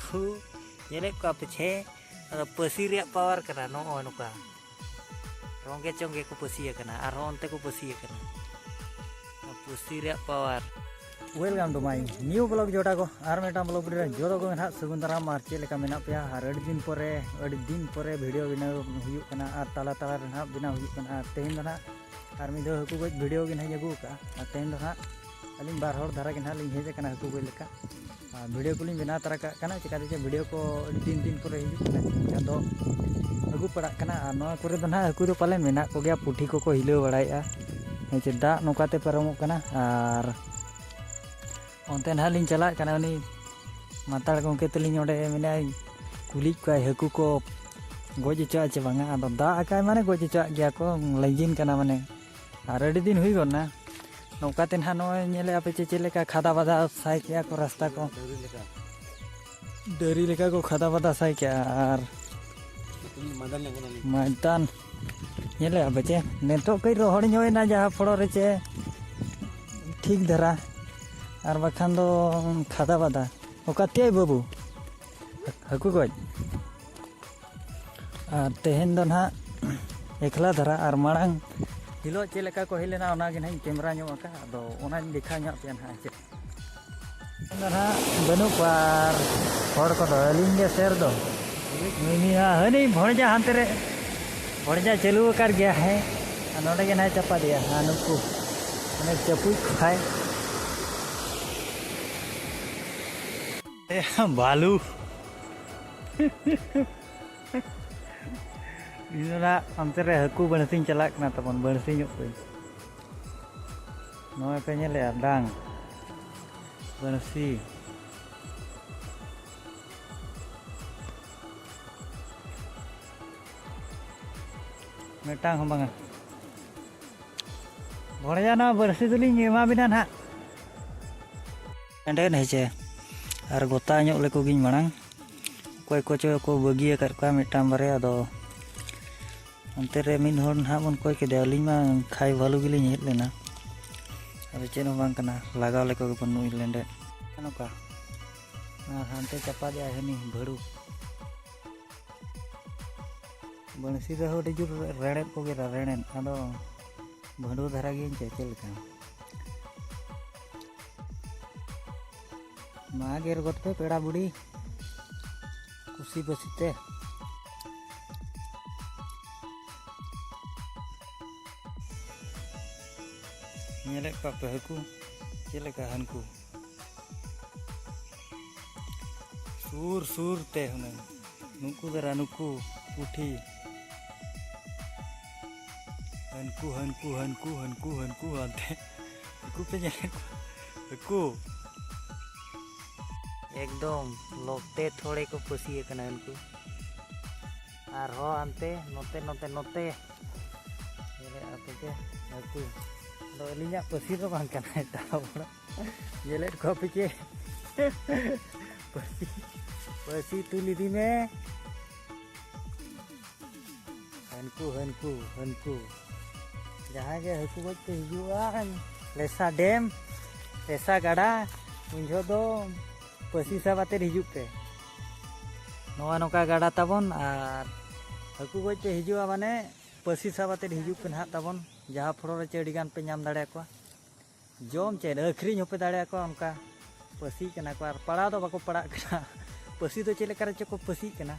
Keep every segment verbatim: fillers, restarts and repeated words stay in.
ᱛᱷᱩ, ᱧᱮᱞᱮᱫ ᱠᱚᱣᱟ ᱯᱮ ᱪᱷᱮ? ᱟᱫᱚ ᱯᱟᱹᱥᱤ ᱨᱮᱭᱟᱜ ᱯᱟᱣᱟᱨ ᱠᱟᱱᱟ ᱱᱚᱜᱼᱚ ᱱᱚᱝᱠᱟ᱾ ᱨᱚᱸᱜᱮ ᱪᱚᱝᱜᱮ ᱠᱚ ᱯᱟᱹᱥᱤ ᱟᱠᱟᱱᱟ, ᱟᱨᱦᱚᱸ ᱚᱱᱛᱮ ᱠᱚ ᱯᱟᱹᱥᱤ ᱟᱠᱟᱱᱟ᱾ ᱯᱟᱹᱥᱤ ᱨᱮᱭᱟᱜ power. Welcome to my new vlog ᱡᱚᱴᱟ ᱠᱚ, ᱟᱨ ᱢᱤᱫᱴᱟᱝ vlog video ᱨᱮ ᱡᱚᱛᱚ ᱠᱚᱜᱮ ᱱᱟᱦᱟᱜ ᱥᱟᱹᱜᱩᱱ ᱫᱟᱨᱟᱢ᱾ ᱟᱨ ᱪᱮᱫ ᱞᱮᱠᱟ ᱢᱮᱱᱟᱜ ᱯᱮᱭᱟ? ᱟᱨ ᱟᱹᱰᱤ ᱫᱤᱱ ᱯᱚᱨᱮ, ᱟᱹᱰᱤ ᱫᱤᱱ ᱯᱚᱨᱮ video ᱵᱮᱱᱟᱣ ᱦᱩᱭᱩᱜ ᱠᱟᱱᱟ, ᱟᱨ ᱛᱟᱞᱟ ᱛᱟᱞᱟ ᱨᱮ ᱱᱟᱦᱟᱜ ᱵᱮᱱᱟᱣ ᱦᱩᱭᱩᱜ ᱠᱟᱱᱟ᱾ ᱟᱨ ᱛᱮᱦᱮᱧ ᱫᱚ ᱱᱟᱦᱟᱜ ᱟᱨ ᱢᱤᱫ ᱫᱷᱟᱣ ᱦᱟᱹᱠᱩ ᱜᱚᱡ video ᱜᱮ ᱱᱟᱦᱟᱜ ᱤᱧ ᱟᱹᱜᱩ ᱟᱠᱟᱫᱼᱟ᱾ ᱟᱨ ᱛᱮᱦᱮᱧ ᱫᱚ ᱱᱟᱦᱟᱜ ᱟᱹᱞᱤᱧ ᱵᱟᱨ ᱦᱚᱲ ᱫᱷᱟᱨᱟ ᱜᱮ ᱱᱟᱦᱟᱜ ᱞᱤᱧ ᱦᱮᱡ ᱟᱠᱟᱱᱟ ᱦᱟᱹᱠᱩ ᱜᱚᱡ ᱞᱮᱠᱟ᱾ ᱟᱨ video ᱠᱚᱞᱤᱧ ᱵᱮᱱᱟᱣ ᱛᱟᱨᱟ ᱠᱟᱜ ᱠᱟᱱᱟ, ᱪᱤᱠᱟᱹᱛᱮ ᱪᱮ video ᱠᱚ ᱟᱹᱰᱤ ᱫᱤᱱ ᱫᱤᱱ ᱯᱚᱨᱮ ᱦᱤᱡᱩᱜ ᱠᱟᱱᱟ, ᱮᱱᱠᱷᱟᱱ ᱫᱚ ᱟᱹᱜᱩ ᱯᱟᱲᱟᱜ ᱠᱟᱱᱟ᱾ ᱟᱨ ᱱᱚᱣᱟ ᱠᱚᱨᱮ ᱫᱚ ᱱᱟᱦᱟᱜ ᱦᱟᱹᱠᱩ ᱫᱚ ᱯᱟᱞᱮᱱ ᱢᱮᱱᱟᱜ ᱠᱚᱜᱮᱭᱟ, ᱯᱩᱴᱷᱤ ᱠᱚᱠᱚ ᱦᱤᱞᱟᱹᱣ ᱵᱟᱲᱟᱭᱮᱫᱼᱟ᱾ ᱦᱮᱸ ᱪᱮ, ᱫᱟᱜ ᱱᱚᱝᱠᱟ ᱛᱮ ᱯᱟᱨᱚᱢᱚᱜ ᱠᱟᱱᱟ᱾ ᱟᱨ ᱚᱱᱛᱮ ᱱᱟᱦᱟᱜ ᱞᱤᱧ ᱪᱟᱞᱟᱜ ᱠᱟᱱᱟ, ᱩᱱᱤ ᱢᱟᱛᱟᱲ ᱜᱚᱢᱠᱮ ᱛᱟᱹᱞᱤᱧ ᱚᱸᱰᱮ ᱢᱮᱱᱟᱭ, ᱠᱩᱞᱤᱭᱮᱫ ᱠᱚᱣᱟᱭ ᱦᱟᱹᱠᱩ ᱠᱚ ᱜᱚᱡ ᱦᱚᱪᱚᱜᱼᱟ ᱪᱮ ᱵᱟᱝᱟ᱾ ᱟᱫᱚ ᱫᱟᱜ ᱟᱠᱟᱭ ᱢᱟᱱᱮ ᱜᱚᱡ ᱦᱚᱪᱚᱣᱟᱜ ᱜᱮᱭᱟ ᱠᱚ, ᱞᱤᱸᱡᱤᱱ ᱠᱟᱱᱟ ᱢᱟᱱᱮ᱾ ᱟᱨ ᱟᱹᱰᱤ ᱫᱤᱱ ᱦᱩᱭ ᱜᱚᱫ ᱱᱟ᱾ ᱱᱚᱝᱠᱟ ᱛᱮ ᱱᱟᱦᱟᱜ ᱱᱚᱜᱼᱚᱭ ᱧᱮᱞᱮᱫᱼᱟ ᱯᱮ ᱪᱮ ᱪᱮᱫ ᱞᱮᱠᱟ ᱠᱷᱟᱫᱟ ᱵᱟᱫᱟ ᱥᱟᱭ ᱠᱮᱜᱼᱟ ᱠᱚ ᱨᱟᱥᱛᱟ ᱠᱚ᱾ ᱰᱟᱹᱝᱨᱤ ᱞᱮᱠᱟ᱾ ᱰᱟᱹᱝᱨᱤ ᱞᱮᱠᱟ ᱠᱚ ᱠᱷᱟᱫᱟ ᱵᱟᱫᱟ ᱥᱟᱭ ᱠᱮᱜᱼᱟ᱾ ᱟᱨ ᱢᱟᱭᱫᱟᱱ ᱧᱚᱜ ᱠᱟᱱᱟ ᱞᱤᱧ᱾ ᱢᱟᱭᱫᱟᱱ ᱧᱮᱞᱮᱫᱼᱟ ᱯᱮ ᱪᱮ, ᱱᱤᱛᱚᱜ ᱠᱟᱹᱡ ᱨᱚᱦᱚᱲ ᱧᱚᱜ ᱮᱱᱟ, ᱡᱟᱦᱟᱸ ᱯᱷᱚᱲᱚ ᱨᱮ ᱪᱮ ᱴᱷᱤᱠ ᱫᱷᱟᱨᱟ, ᱟᱨ ᱵᱟᱠᱷᱟᱱ ᱫᱚ ᱠᱷᱟᱫᱟ ᱵᱟᱫᱟ᱾ ᱚᱠᱟ ᱛᱮᱭᱟᱭ ᱵᱟᱹᱵᱩ? ᱦᱟᱹᱠᱩ ᱜᱚᱡ᱾ ᱟᱨ ᱛᱮᱦᱮᱧ ᱫᱚ ᱱᱟᱦᱟᱜ ᱮᱠᱞᱟ ᱫᱷᱟᱨᱟ, ᱟᱨ ᱢᱟᱲᱟᱝ ᱦᱤᱞᱳᱜ ᱪᱮᱫ ᱞᱮᱠᱟ ᱠᱚ ᱦᱮᱡ ᱞᱮᱱᱟ, ᱚᱱᱟᱜᱮ ᱱᱟᱦᱟᱜ ᱤᱧ camera ᱧᱚᱜ ᱟᱠᱟᱫᱼᱟ᱾ ᱟᱫᱚ ᱚᱱᱟᱧ ᱫᱮᱠᱷᱟᱣ ᱧᱚᱜ ᱯᱮᱭᱟ ᱱᱟᱦᱟᱜ ᱪᱮᱫ᱾ ᱛᱮᱦᱮᱧ ᱫᱚ ᱱᱟᱦᱟᱜ ᱵᱟᱹᱱᱩᱜ ᱠᱚᱣᱟ, ᱟᱨ ᱦᱚᱲ ᱠᱚᱫᱚ ᱟᱹᱞᱤᱧ ᱜᱮ ᱥᱮᱨ ᱫᱚ᱾ ᱱᱩᱭ ᱱᱩᱭ ᱦᱟᱹᱱᱤ ᱵᱷᱚᱲᱡᱟ ᱦᱟᱱᱛᱮ ᱨᱮ, ᱵᱷᱚᱲᱡᱟ ᱪᱟᱹᱞᱩ ᱟᱠᱟᱫ ᱜᱮᱭᱟ᱾ ᱦᱮᱸ, ᱟᱨ ᱱᱚᱰᱮ ᱜᱮ ᱱᱟᱦᱟᱜ ᱪᱟᱯᱟᱫᱮᱭᱟ᱾ ᱦᱮᱸ, ᱱᱩᱠᱩ ᱚᱱᱮ ᱪᱟᱹᱯᱩᱡ ᱠᱷᱟᱭ᱾ ᱮ, ᱵᱟᱞᱩ᱾ ᱤᱧ ᱫᱚ ᱱᱟᱜ ᱚᱱᱛᱮ ᱨᱮ ᱦᱟᱹᱠᱩ ᱵᱟᱹᱲᱥᱤᱧ ᱪᱟᱞᱟᱜ ᱠᱟᱱᱟ ᱛᱟᱵᱚᱱ, ᱵᱟᱹᱲᱥᱤ ᱧᱚᱜ ᱠᱚᱣᱟᱹᱧ᱾ ᱱᱚᱜᱼᱚᱭ ᱯᱮ ᱧᱮᱞᱮᱜᱼᱟ, ᱰᱟᱝ ᱵᱟᱹᱲᱥᱤ᱾ ᱢᱤᱫᱴᱟᱝ ᱦᱚᱸ ᱵᱟᱝᱟ᱾ ᱵᱷᱚᱲᱡᱟ, ᱱᱚᱣᱟ ᱵᱟᱹᱲᱥᱤ ᱫᱚᱞᱤᱧ ᱮᱢᱟ ᱵᱤᱱᱟ ᱱᱟᱦᱟᱜ᱾ ᱮᱸᱰᱮᱱ ᱦᱮᱸᱪᱮ, ᱟᱨ ᱜᱚᱛᱟ ᱧᱚᱜ ᱞᱮᱠᱚ ᱜᱤᱧ ᱢᱟᱲᱟᱝ᱾ ᱚᱠᱚᱭ ᱠᱚᱪᱚ ᱠᱚ ᱵᱟᱹᱜᱤ ᱟᱠᱟᱫ ᱠᱚᱣᱟ ᱢᱤᱫᱴᱟᱝ ᱵᱟᱨᱭᱟ, ᱟᱫᱚ ᱚᱱᱛᱮ ᱨᱮ ᱢᱤᱫ ᱦᱚᱲ ᱱᱟᱦᱟᱜ ᱵᱚᱱ ᱠᱚᱭ ᱠᱮᱫᱮᱭᱟ᱾ ᱟᱹᱞᱤᱧ ᱢᱟ ᱠᱷᱟᱭ ᱵᱷᱟᱞᱩ ᱜᱮᱞᱤᱧ ᱦᱮᱡ ᱞᱮᱱᱟ, ᱟᱫᱚ ᱪᱮᱫ ᱦᱚᱸ ᱵᱟᱝ ᱠᱟᱱᱟ, ᱞᱟᱜᱟᱣ ᱞᱮᱠᱚ ᱜᱮᱵᱚᱱ ᱱᱩᱭ ᱞᱮᱸᱰᱮᱫ᱾ ᱱᱚᱝᱠᱟ᱾ ᱟᱨ ᱦᱟᱱᱛᱮ ᱪᱟᱯᱟᱫᱮᱜᱼᱟᱭ ᱦᱟᱹᱱᱤ ᱵᱷᱟᱹᱲᱩ᱾ ᱵᱟᱹᱬᱥᱤ ᱫᱚ ᱟᱹᱰᱤ ᱡᱳᱨ ᱨᱮᱲᱮᱫ ᱠᱚ ᱜᱮᱨᱟ, ᱨᱮᱲᱮᱫ᱾ ᱟᱫᱚ ᱵᱷᱟᱹᱲᱩ ᱫᱷᱟᱨᱟ ᱜᱮ ᱪᱮ ᱪᱮᱫ ᱞᱮᱠᱟ? ᱢᱟ ᱜᱮᱨ ᱜᱚᱫ ᱯᱮ ᱯᱮᱲᱟ ᱵᱩᱲᱤ, ᱠᱩᱥᱤ ᱵᱟᱹᱥᱤ ᱛᱮ᱾ ᱧᱮᱞᱮᱫ ᱠᱚᱣᱟ ᱯᱮ ᱦᱟᱹᱠᱩ ᱪᱮᱫ ᱞᱮᱠᱟ ᱦᱟᱹᱱᱠᱩ? ᱥᱩᱨ ᱥᱩᱨ ᱛᱮ ᱦᱩᱱᱟᱹᱝ ᱱᱩᱠᱩ ᱫᱟᱨᱟ ᱱᱩᱠᱩ ᱯᱩᱴᱷᱤ᱾ ᱦᱟᱹᱱᱠᱩ, ᱦᱟᱹᱱᱠᱩ, ᱦᱟᱹᱱᱠᱩ, ᱦᱟᱹᱱᱠᱩ, ᱦᱟᱹᱱᱠᱩ ᱦᱟᱱᱛᱮ᱾ ᱦᱟᱹᱠᱩ ᱯᱮ ᱧᱮᱞᱮᱫ ᱠᱚᱣᱟ? ᱦᱟᱹᱠᱩ᱾ ᱮᱠᱫᱚᱢ ᱞᱚᱠᱛᱮ ᱛᱷᱚᱲᱮ ᱠᱚ ᱯᱟᱹᱥᱤ ᱟᱠᱟᱱᱟ ᱦᱟᱹᱱᱠᱩ᱾ ᱟᱨᱦᱚᱸ ᱦᱟᱱᱛᱮ, ᱱᱚᱛᱮ, ᱱᱚᱛᱮ, ᱱᱚᱛᱮ᱾ ᱧᱮᱞᱮᱫ ᱟᱯᱮ ᱪᱮ ᱦᱟᱹᱠᱩ᱾ ᱟᱫᱚ ᱟᱹᱞᱤᱧᱟᱜ ᱯᱟᱹᱥᱤ ᱫᱚ ᱵᱟᱝ ᱠᱟᱱᱟ, ᱮᱴᱟᱜ ᱦᱚᱲᱟᱜ᱾ ᱧᱮᱞᱮᱫ ᱠᱚᱣᱟ ᱯᱮ ᱪᱮ? ᱯᱟᱹᱥᱤ, ᱯᱟᱹᱥᱤ ᱛᱩᱞ ᱤᱫᱤ ᱢᱮ᱾ ᱦᱟᱹᱱᱠᱩ, ᱦᱟᱹᱱᱠᱩ, ᱦᱟᱹᱱᱠᱩ᱾ ᱡᱟᱦᱟᱸᱭ ᱜᱮ ᱦᱟᱹᱠᱩ ᱜᱚᱡ ᱯᱮ ᱦᱤᱡᱩᱜᱼᱟ, ᱞᱮᱥᱟ ᱰᱮᱢ, ᱞᱮᱥᱟ ᱜᱟᱰᱟ, ᱩᱱ ᱡᱚᱦᱚᱜ ᱫᱚ ᱯᱟᱹᱥᱤ ᱥᱟᱵ ᱟᱛᱮᱫ ᱦᱤᱡᱩᱜ ᱯᱮ᱾ ᱱᱚᱜᱼᱚᱭ ᱱᱚᱝᱠᱟ ᱜᱟᱰᱟ ᱛᱟᱵᱚᱱ, ᱟᱨ ᱦᱟᱹᱠᱩ ᱜᱚᱡ ᱯᱮ ᱦᱤᱡᱩᱜᱼᱟ, ᱢᱟᱱᱮ ᱯᱟᱹᱥᱤ ᱥᱟᱵ ᱟᱛᱮᱫ ᱦᱤᱡᱩᱜ ᱯᱮ ᱱᱟᱦᱟᱜ ᱛᱟᱵᱚᱱ, ᱡᱟᱦᱟᱸ ᱯᱷᱚᱲᱚ ᱨᱮ ᱪᱮ ᱟᱹᱰᱤ ᱜᱟᱱ ᱯᱮ ᱧᱟᱢ ᱫᱟᱲᱮᱭᱟᱠᱚᱣᱟ᱾ ᱡᱚᱢ ᱪᱮᱫ, ᱟᱹᱠᱷᱨᱤᱧ ᱦᱚᱸᱯᱮ ᱫᱟᱲᱮᱭᱟᱠᱚᱣᱟ᱾ ᱚᱱᱠᱟ ᱯᱟᱹᱥᱤᱜ ᱠᱟᱱᱟ ᱠᱚ, ᱟᱨ ᱯᱟᱲᱟᱣ ᱫᱚ ᱵᱟᱠᱚ ᱯᱟᱲᱟᱜ ᱠᱟᱱᱟ᱾ ᱯᱟᱹᱥᱤ ᱫᱚ ᱪᱮᱫ ᱞᱮᱠᱟ ᱨᱮᱪᱚ ᱠᱚ ᱯᱟᱹᱥᱤᱜ ᱠᱟᱱᱟ,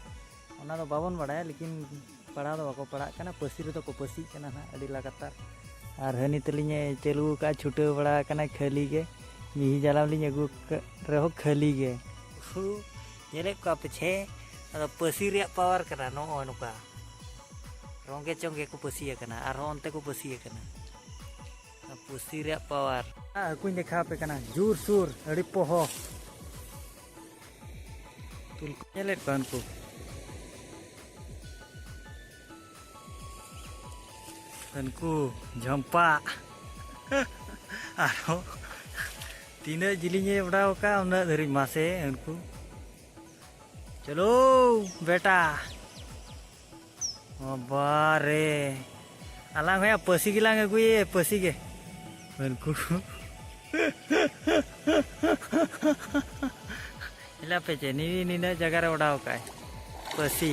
ᱚᱱᱟ ᱫᱚ ᱵᱟᱵᱚᱱ ᱵᱟᱲᱟᱭᱟ, ᱞᱮᱠᱤᱱ ᱯᱟᱲᱟᱣ ᱫᱚ ᱵᱟᱠᱚ ᱯᱟᱲᱟᱜ ᱠᱟᱱᱟ᱾ ᱯᱟᱹᱥᱤ ᱨᱮᱫᱚ ᱠᱚ ᱯᱟᱹᱥᱤᱜ ᱠᱟᱱᱟ ᱱᱟᱦᱟᱜ ᱟᱹᱰᱤ ᱞᱟᱜᱟᱛᱟᱨ᱾ ᱟᱨ ᱦᱟᱹᱱᱤ ᱛᱟᱹᱞᱤᱧᱮ ᱪᱟᱹᱞᱩ ᱟᱠᱟᱫᱼᱟ, ᱪᱷᱩᱴᱟᱹᱣ ᱵᱟᱲᱟ ᱟᱠᱟᱱᱟᱭ ᱠᱷᱟᱹᱞᱤ ᱜᱮ᱾ ᱢᱤᱦᱤ ᱡᱟᱞᱟᱢ ᱞᱤᱧ ᱟᱹᱜᱩ ᱟᱠᱟᱫ ᱨᱮᱦᱚᱸ ᱠᱷᱟᱹᱞᱤ ᱜᱮ᱾ ᱦᱩ, ᱧᱮᱞᱮᱫ ᱠᱚᱣᱟ ᱯᱮ ᱪᱷᱮ? ᱟᱫᱚ ᱯᱟᱹᱥᱤ ᱨᱮᱭᱟᱜ ᱯᱟᱣᱟᱨ ᱠᱟᱱᱟ ᱱᱚᱜᱼᱚ ᱱᱚᱝᱠᱟ᱾ ᱨᱚᱸᱜᱮ ᱪᱚᱝᱜᱮ ᱠᱚ ᱯᱟᱹᱥᱤ ᱟᱠᱟᱱᱟ, ᱟᱨᱦᱚᱸ ᱚᱱᱛᱮ ᱠᱚ ᱯᱟᱹᱥᱤ ᱟᱠᱟᱱᱟ᱾ ᱯᱟᱹᱥᱤ ᱨᱮᱭᱟᱜ ᱯᱟᱣᱟᱨ᱾ ᱦᱟᱹᱠᱩᱧ ᱫᱮᱠᱷᱟᱣ ᱟᱯᱮ ᱠᱟᱱᱟ, ᱡᱳᱨ ᱥᱳᱨ, ᱟᱹᱰᱤ ᱯᱚᱦᱚ᱾ ᱛᱩᱞ ᱠᱚ ᱧᱮᱞᱮᱫ ᱠᱚᱣᱟ ᱩᱱᱠᱩ᱾ ᱩᱱᱠᱩ ᱡᱷᱟᱢᱯᱟ᱾ ᱟᱨᱦᱚᱸ ᱛᱤᱱᱟᱹᱜ ᱡᱤᱞᱤᱧᱮ ᱚᱰᱟᱣ ᱟᱠᱟᱫ, ᱩᱱᱟᱹᱜ ᱫᱷᱟᱹᱨᱤᱡ ᱢᱟᱥᱮ ᱩᱱᱠᱩ᱾ ᱪᱚᱞᱳ ᱵᱮᱴᱟ᱾ ᱵᱟᱵᱟ ᱨᱮ, ᱟᱞᱟᱝ ᱦᱚᱸᱭᱟ ᱯᱟᱹᱥᱤ ᱜᱮᱞᱟᱝ ᱟᱹᱜᱩᱭᱮ, ᱯᱟᱹᱥᱤ ᱜᱮ᱾ ᱩᱱᱠᱩ ᱧᱮᱞᱟᱯᱮ ᱪᱮ, ᱱᱤ-, ᱱᱤᱱᱟᱹᱜ ᱡᱟᱭᱜᱟ ᱨᱮ ᱚᱰᱟᱣ ᱠᱟᱜᱼᱟᱭ ᱯᱟᱹᱥᱤ᱾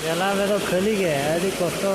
ᱡᱟᱞᱟᱢ ᱨᱮᱫᱚ ᱠᱷᱟᱹᱞᱤ ᱜᱮ, ᱟᱹᱰᱤ ᱠᱚᱥᱴᱚ᱾